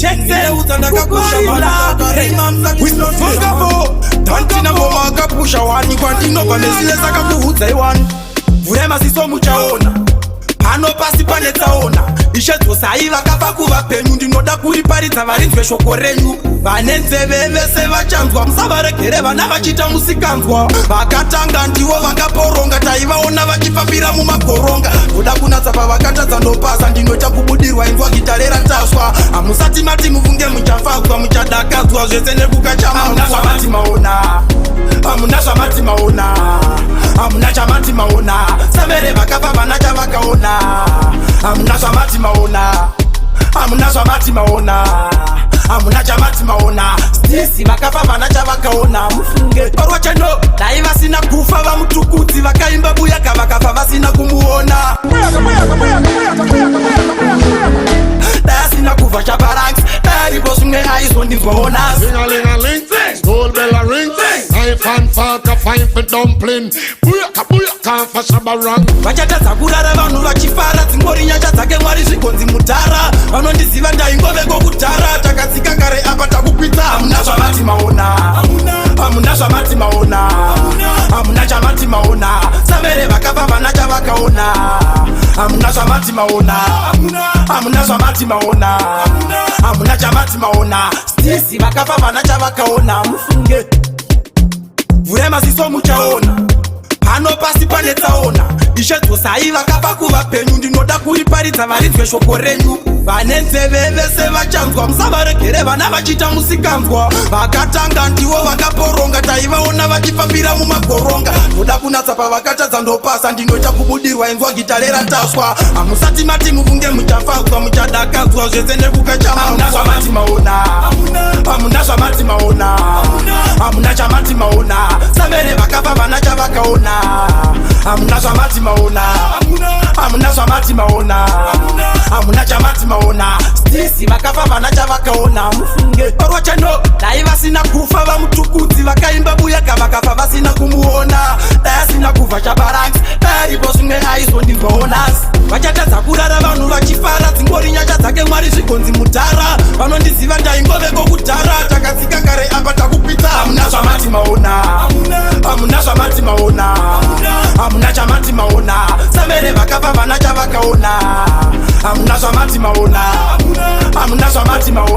Ndineuta ndakakosha manakarima musakisnofongavo tantina ngoma akapusha wani kwandinobva nesile saka kuhudzai wani. Vhurai maziso muchaona pano pasi pane tsaona. Ishe dzosai vakafa kuvapenyu. Ndinoda kuriparidza varinzwe shoko renyu. Vane nzeve vese vachanzwa, musavaregere vana vachiita musikanzwa. Vakatanga ndivo vakaporonga, taivaona vachifambira mumagoronga. Ndoda kunatsa pavakatadza, ndopasa ndinoita kubudirwa inzwa gitare rataswa. Hamusati mati mufunge, muchafadzwa, muchadakadzwa zvese nekukachamamuna. Zvamati maona hamuna, zvamati maona hamuna, chamati maona samere vakafa vana chavakaona. Hamuna zvamati maona hamuna, zvamati maona hamuna, chamati maona stisi vakafa vana chavakaona. Mufunge parwachano dai vasina kufa vamutukudzi vakaimba buyaka vakafa vasina kumuona. Dai asina kufa chabaranks, dai aripo zvimwe aizondinzwawo nhasi. Ling-a-ling-a-ling, school bell a ring. Knife and fork a fine for dumpling. Booyaka booyaka for shabarang. Vachatadza kurara vanhu vachifara, dzingori nyasha dzake Mwari zvigonzi mudhara. Vanondiziva ndaingoveko kudhara, takatsika kare apa takukwidza. Hamuna zvamati maona hamuna, zvamati maona hamuna, chamati maona samere vakafa vana chavakaona. Hamuna zvamati maona hamuna, zvamati maona hamuna, chamati maona stisi vakafa vana chavakaona. Mufunge, vhurai maziso muchaona pano pasi pane tsaona. Ishe dzosai vakafa kuvapenyu. Ndinoda kuriparidza varinzwe shoko renyu. Vane nzeve vese vachanzwa, musavaregere vana vachiita musikanzwa. Vakatanga ndivo vakaporonga, taivaona vachifambira mumagoronga. Ndoda kunatsa pavakatadza, ndopasa ndinoita kubudirwa inzwa gitare rataswa. Hamusati mati mufunge, muchafadzwa, muchadakadzwa zvese nekukachamamuna. Zvamati maona hamuna, zvamati maona hamuna, chamati maona samere vakafa vana chavakaona. Hamuna zvamati maona hamuna, zvamati maona hamuna, chamati maona stisi vakafa vana chavakaona. Mufunge parwachano dai vasina kufa vamutukudzi vakaimba buyaka vakafa vasina kumuona. Dai asina kufa chabaranks, dai aripo zvimwe aizondinzwawo nhasi. Vachatadza kurara vanhu vachifara, dzingori nyasha dzake Mwari zvigonzi mudhara. Vanondiziva ndaingoveko kudhara, takatsika kare apa takukwidza. Hamuna zvamati maona hamuna, zvamati maona hamuna, chamati maona samere vakafa vana chavakaona. Hamuna zvamati maona hamuna, zvamati maona.